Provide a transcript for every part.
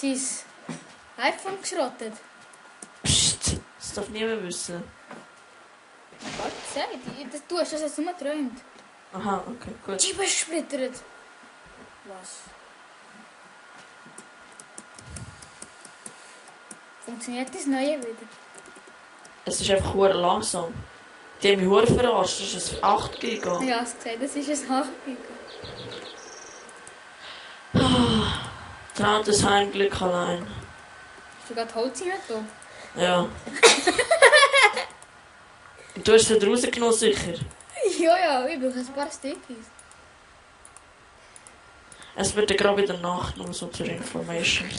sein iPhone geschrottet. Psst, das darf niemand wissen. Warte, sag, du hast das jetzt nur geträumt. Aha, okay, gut. Die Scheibe ist gesplittert. Was? Funktioniert das Neue wieder? Es ist einfach hure langsam. Die haben mich hure verarscht, das ist ein 8 Giga. Ja, hast gesagt, das ist ein 8 Giga. Traut das Heimglück allein. Hast du gerade Holz rein da? Ja. Und du hast es rausgenommen, sicher? Ja, ich brauche ein paar Stickies. Es wird ja gerade in der Nacht, nur so zur Information.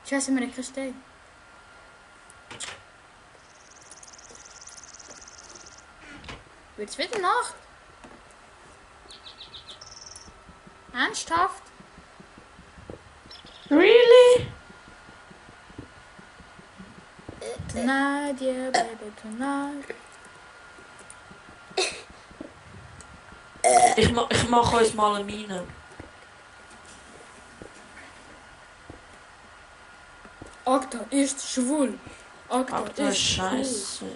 Scheiße, wir haben keinen Stein. Wird's wieder Nacht? Ernsthaft? Really? Tonight, yeah, baby, tonight. Ich mache uns mal eine Mine. Akta ist schwul. Ach, das ist scheiße.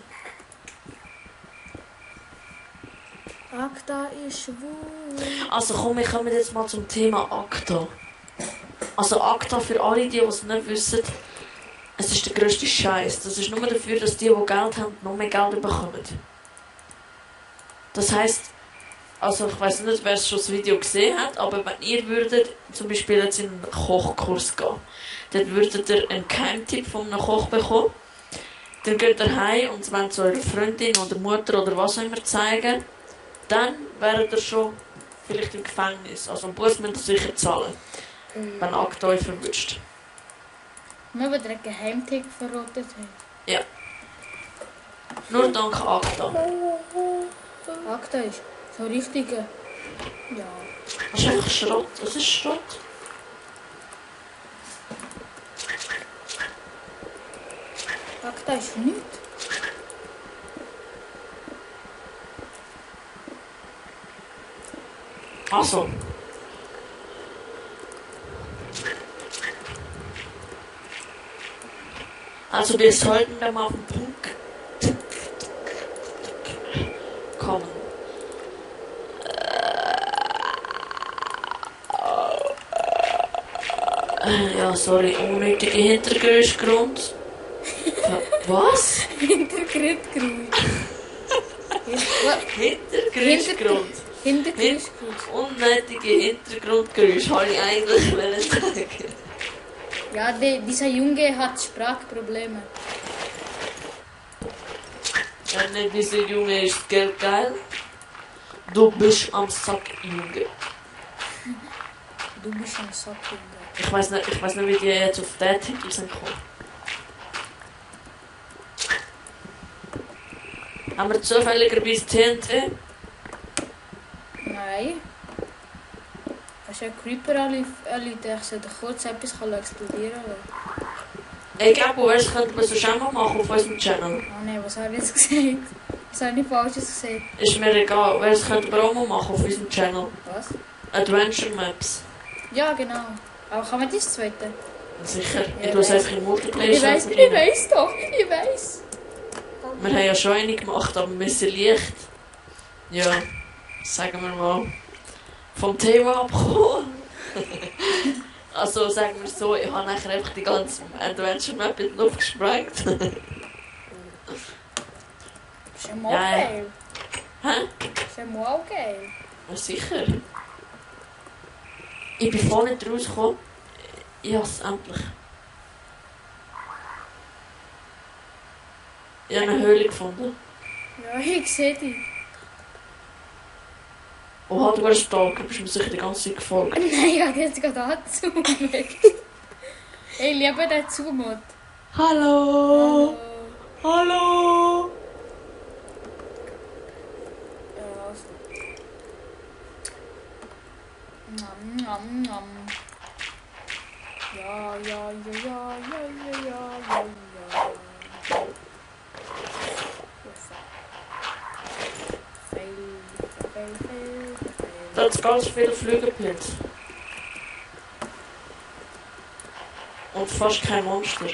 Akta ist schwul. Also komm, wir kommen jetzt mal zum Thema ACTA. Also ACTA, für alle, die es nicht wissen, es ist der grösste Scheiß. Das ist nur dafür, dass die Geld haben, noch mehr Geld bekommen. Das heisst, also ich weiss nicht, wer schon das Video gesehen hat, aber wenn ihr würdet zum Beispiel jetzt in einen Kochkurs gehen, dann würdet ihr einen Geheimtipp von einem Koch bekommen. Dann geht ihr heim und wollt es eurer Freundin oder Mutter oder was auch immer zeigen. Dann wäret ihr schon vielleicht im Gefängnis. Also einen Bus müsst ihr sicher zahlen, wenn ACTA euch verwünscht. Nur weil er einen Geheimtipp verrottet hat. Ja. Nur dank ACTA. Akta ist so richtige. Ja. Das ist einfach Schrott. Das ist Schrott. Akta ist nichts. Also. Also wir sollten dann mal auf den Punkt kommen. Ja, sorry, unnötiger Hintergrund. Was? Hintergrundgeräusch. Hintergrund. Hintergrundgeräusch. Unnötige Hintergrundgeräusche habe ich eigentlich wollen sagen. Ja, dieser Junge hat Sprachprobleme. Wenn nicht dieser Junge ist Geld geil, du bist am Sack, Junge. Du bist ein Sack, Junge. Ich weiß nicht, wie die jetzt auf den Titel sind gekommen. Haben wir zufälligerweise TNT? Nein. Als je een creeper anliegt, ich sollte kurz etwas explodieren lassen. Ich glaube, das könnte man so schon mal machen auf unserem Channel. Oh nein, was habe ich jetzt gesagt? Was habe ich Falsches gesagt? Ist mir egal, das könnte man auch mal machen auf unserem Channel. Was? Adventure Maps. Ja, genau. Aber kann man das zweite? Sicher, Ja, ich tue es einfach im Multiplayer. Ich weiß doch, ich weiß. Wir haben ja schon eine gemacht, aber wir sind leicht. Ja, sagen wir mal. Vom Thema abgekommen. Also sagen wir so, ich habe nachher einfach die ganze Adventure Map in die Luft gesprengt. Das ist ja mal Ja. geil. Hä? Das ist ja mal geil. Ja, sicher. Ich bin voll nicht rausgekommen. Ich habe es endlich. Ich habe eine Höhle gefunden. Ja, ich sehe dich. Oh, du warst stark, du bist mir sicher die ganze Zeit gefolgt. Nein, ich habe jetzt gerade angezoomt. Ich liebe den Zoomod. Hallo! Hallo! Ja, also. Nom, nom, nom. Ja, ja, ja, ja, ja, ja, ja, ja, ja. Da hat ganz viele Flügelpilze. Und fast kein Monster.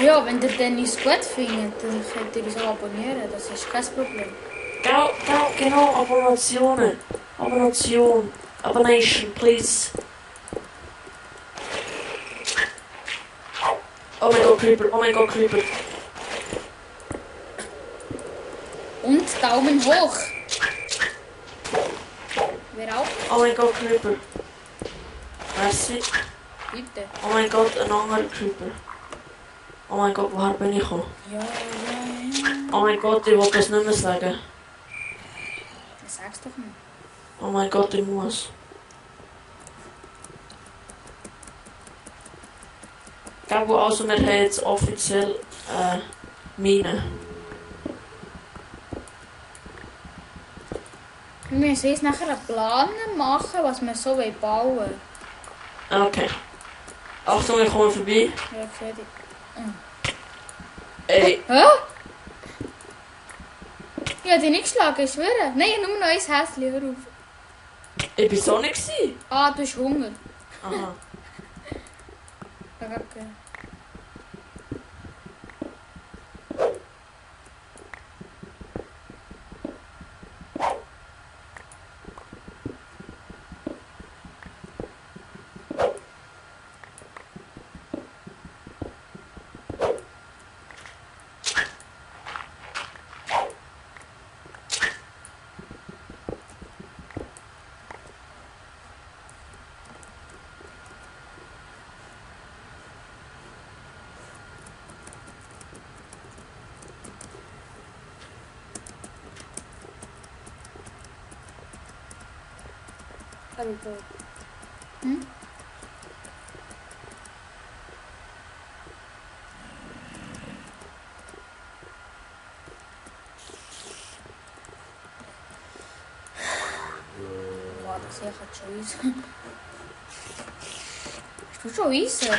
Ja, wenn ihr Dennis gut findet, dann könnt ihr uns auch abonnieren. Das ist kein Problem. Genau, Abonnationen. Abonation, please. Oh mein Gott, Creeper. Und Daumen hoch. Wer auch? Oh mein Gott, Creeper. Merci. Bitte. Oh mein Gott, ein anderer Creeper. Oh mein Gott, woher bin ich gekommen? Ja. Oh mein Gott, ich wollte das nicht mehr sagen. Sag's doch nicht. Oh mein Gott, ich muss. Gabo, also wir haben jetzt offiziell Mine. Wir müssen uns nachher einen Plan machen, was wir so bauen wollen. Okay. Achtung, wir kommen vorbei. Ja, ich sehe dich. Ey. Hä? Ich habe dich nicht geschlagen, ich schwöre. Nein, nur noch ein Häschen, hör auf. Ich bin so nicht. Ah, du hast Hunger. Aha. Okay. Hm? Boah, das hier hat schon Eisen. Hast du schon Eisen?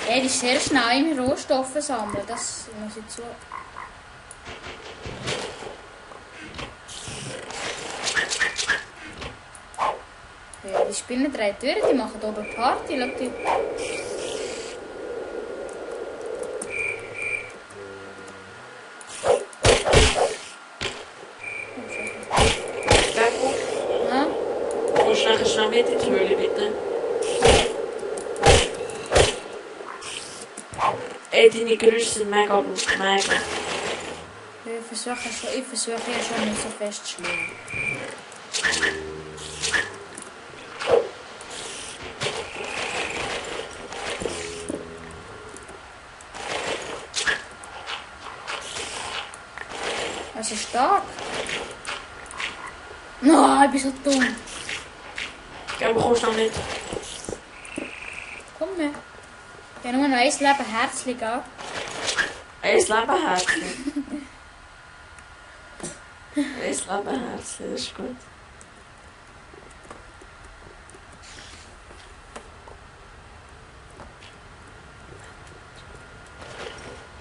Er ist sehr schnell im Rohstoffe sammeln, das muss ich zu. Ja, die spielen 3 Türen, die machen oben Party, schau die. Gabo, Ja? kommst du nachher schnell mit in die Höhle, bitte? Ey, deine Geräusche sind mega gut, mega. Ich versuche ja schon nicht so fest zu schlagen. Das ist stark. Nein, ich bin so dumm. Gabo, kommst du noch mit? Komm her. Ich habe nur noch ein Leben herzlich, gell? Ein Lebenherzchen. Ein Lebenherzchen, das ist gut.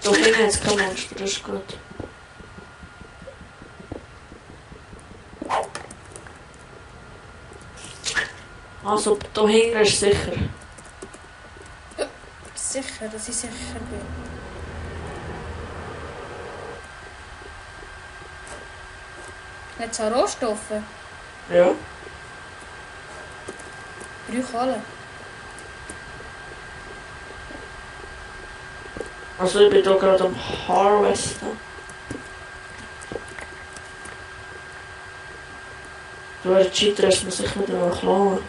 Da hinten jetzt kein Monster, das ist gut. Also, da hinten ist sicher. Sicher, dass ich sicher bin. Jetzt auch Rohstoffe. Ja. 3 Kohle. Also, ich bin hier gerade am Harvesten. Du hast Cheater, hast mir sicher wieder klauen.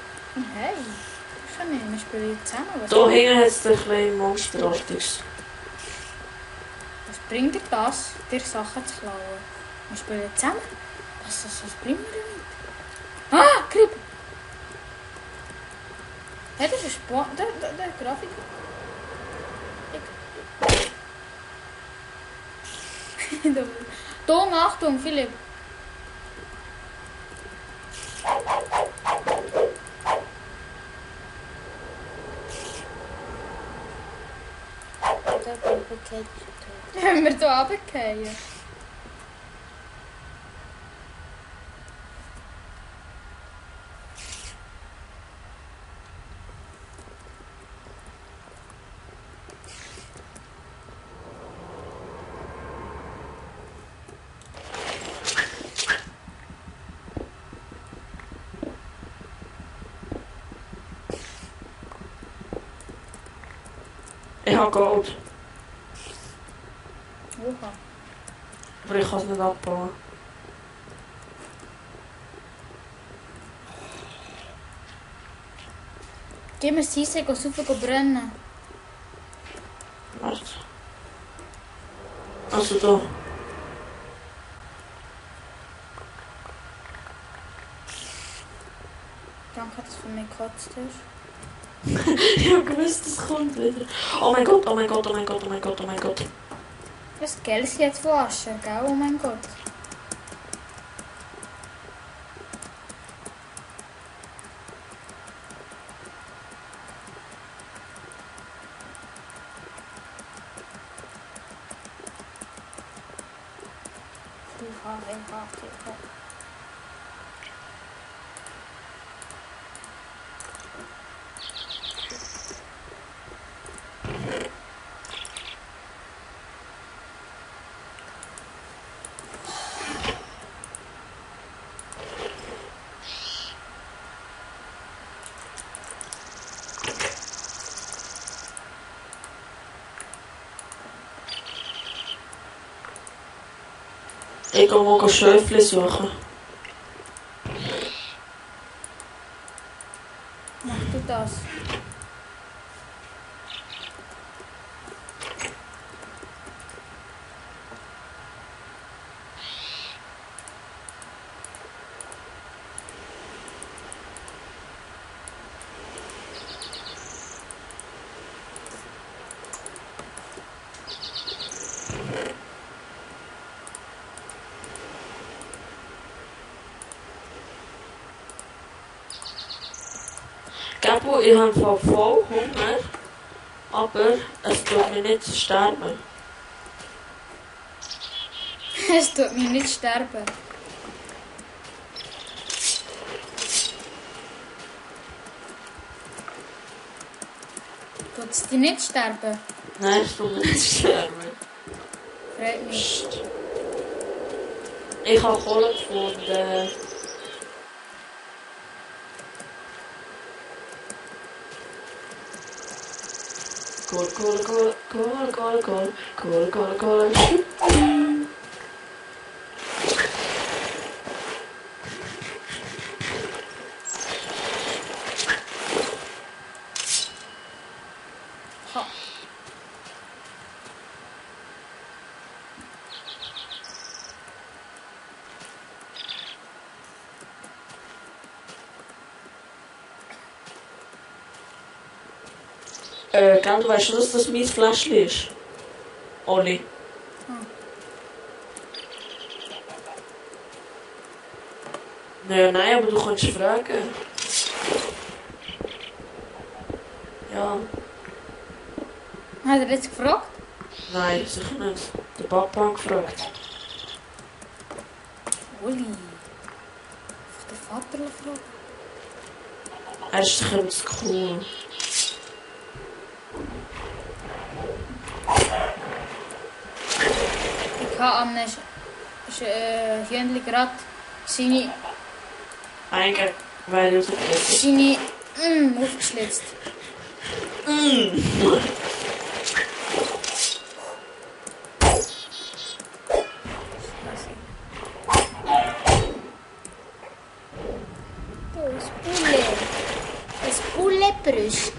Hey, ich kann nicht, wir spielen zusammen. Da hinten hat es ein kleines Monsterartiges. Was bringt dir das, dir Sachen zu klauen? Wir spielen zusammen. Was bringt mir damit? Ah, Grip! Hey, das ist der Grafik. Tom, Achtung, Philipp. Haben wir hier runtergefallen? Ich habe Gold, Oha. aber ich kann es nicht abbauen. Gib mir Seise, geh rauf, brennen. Warte. Also da. Danke, dass du für mich gekotzt hast. Ich habe gewusst, es kommt wieder. Oh mein Gott, oh mein Gott, oh mein Gott, oh mein Gott, oh mein Gott. Das Geld ist jetzt waschen, gell? Oh mein Gott. Ich gehe mal Schöfli suchen. Mach du das. Gabo, ich habe voll Hunger, aber es tut mir nicht sterben. Es tut mich nicht sterben. Tut es dich nicht sterben? Nein, es tut mir nicht sterben. Freut mich. Psst. Ich habe Kohle gefunden. Kohle. Ha. Gell, du weißt schon, dass das mein Fläschchen ist? Oli. Nein, aber du kannst fragen. Ja. Hat er jetzt gefragt? Nein, sicher nicht. Der Papa hat gefragt. Uli. Auf den Vater gefragt. Er ist sicher zu cool. Ich habe am Hühnchen gerade seine Eigentlich wäre ich rausgekommen. aufgeschlitzt. Das Bulle. Das Bullebrüstli.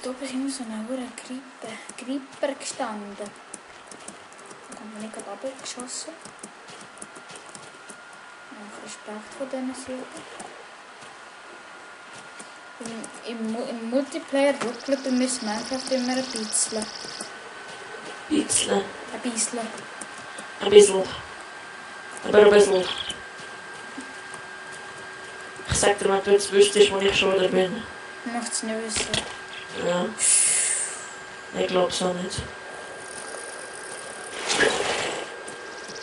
Da oben ist immer so eine hohe Gripper gestanden. Da kommt man nicht gerade runtergeschossen. Nach Respekt von diesen Silben. Im Multiplayer ruckelt bei mir das Minecraft immer ein bisschen. Bisschen. Ein bisschen. Ein bisschen. Aber ein bisschen. Ich sag dir, wenn du jetzt wüsstest, wo ich schon da bin. Ich möchte es nicht wissen. Ja. Ich glaub's auch nicht.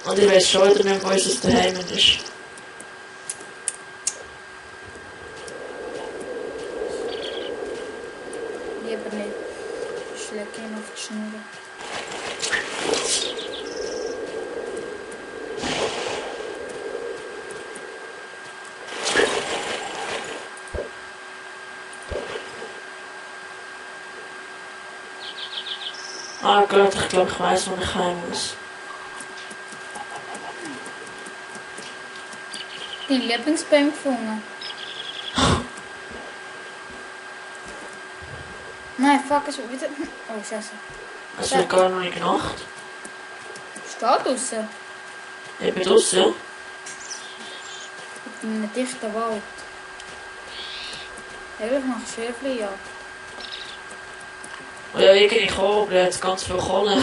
Und ich weiss schon wieder nicht, wo unser Daheim ist. Lieber nicht. Schlägt ihm auf die Schnur. Ah Gott, ich glaube, ich weiß, wo ich heim muss. Dein Lieblingsbaum gefunden. Nein, fuck, es wird wieder... Oh, scheiße. Es wird gar noch nicht Nacht. Steht draussen. Eben draussen. In einem dichten Wald. Ehrlich nach Schäfli, ja. Oh ja, irgendwie Kohle, aber jetzt ganz viel Kohle.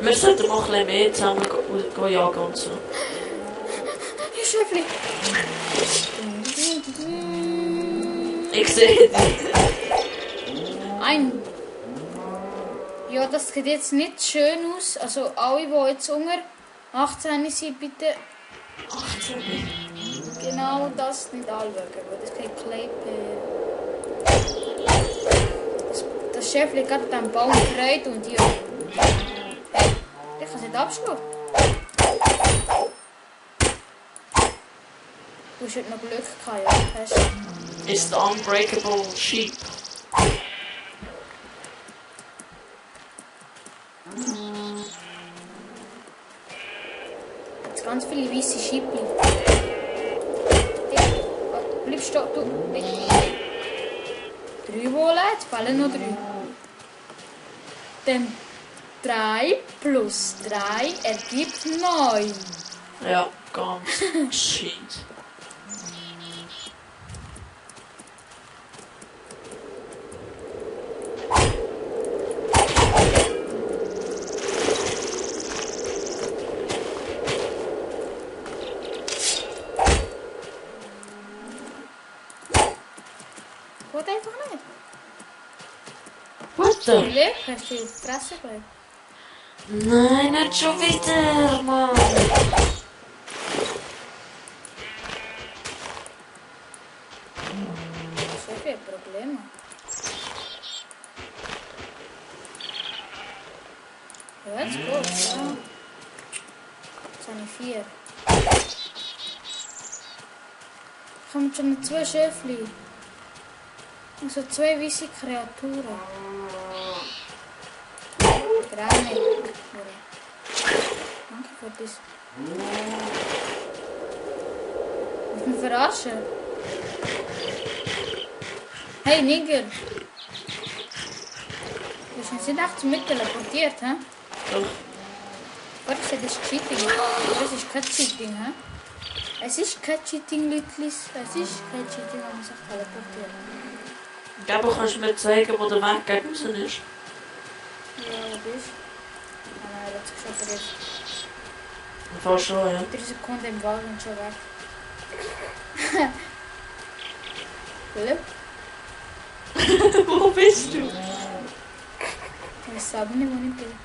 Wir sollten mal ein bisschen mehr zusammen jagen und so. Hier, Schäfli. Ich sehe dich. Ein. Ja, das sieht jetzt nicht schön aus. Also alle, die jetzt unter 18 sind, bitte 18. genau das nicht anschauen, weil das kein Kleid. Das Schäfli gerade am Baum kreit und ja. Hey, ich kann es nicht abschlagen. Du hast heute noch Glück gehabt, ja. Hast du? Ist Unbreakable Sheep. Jetzt ganz viele weiße Schippli. Bleib stehen, du. 3 Wohle, jetzt fehlen noch 3. Dann 3 plus 3 ergibt 9. Ja, ganz gescheit. Geht einfach nicht. What the? Glück, hast du die Fresse gelegt. Nein, nicht schon wieder, Mann. So viele Probleme. Ja, jetzt geht's, ja. Jetzt habe ich 4. Kommt schon noch 2 Schäfli. Also 2 weiße Kreaturen. Drei nicht. Danke für das. Ich mich verarschen. Hey Nigger. Du bist jetzt nicht echt mit teleportiert, hä? Doch. Warte, das ist Cheating. Das ist kein Cheating, hä? Es ist kein Cheating, Lütlis. Es ist kein Cheating, wenn man sich teleportiert. Gabo, kannst du mir zeigen, wo der Weg gegen raus ist? Ja, wo bist du? Ah nein, das ist schon verrückt. Fast schon, ja. 3 Sekunden im Wald und schon weg. Glück. Wo bist du? Ich weiß aber nicht, wo ich bin.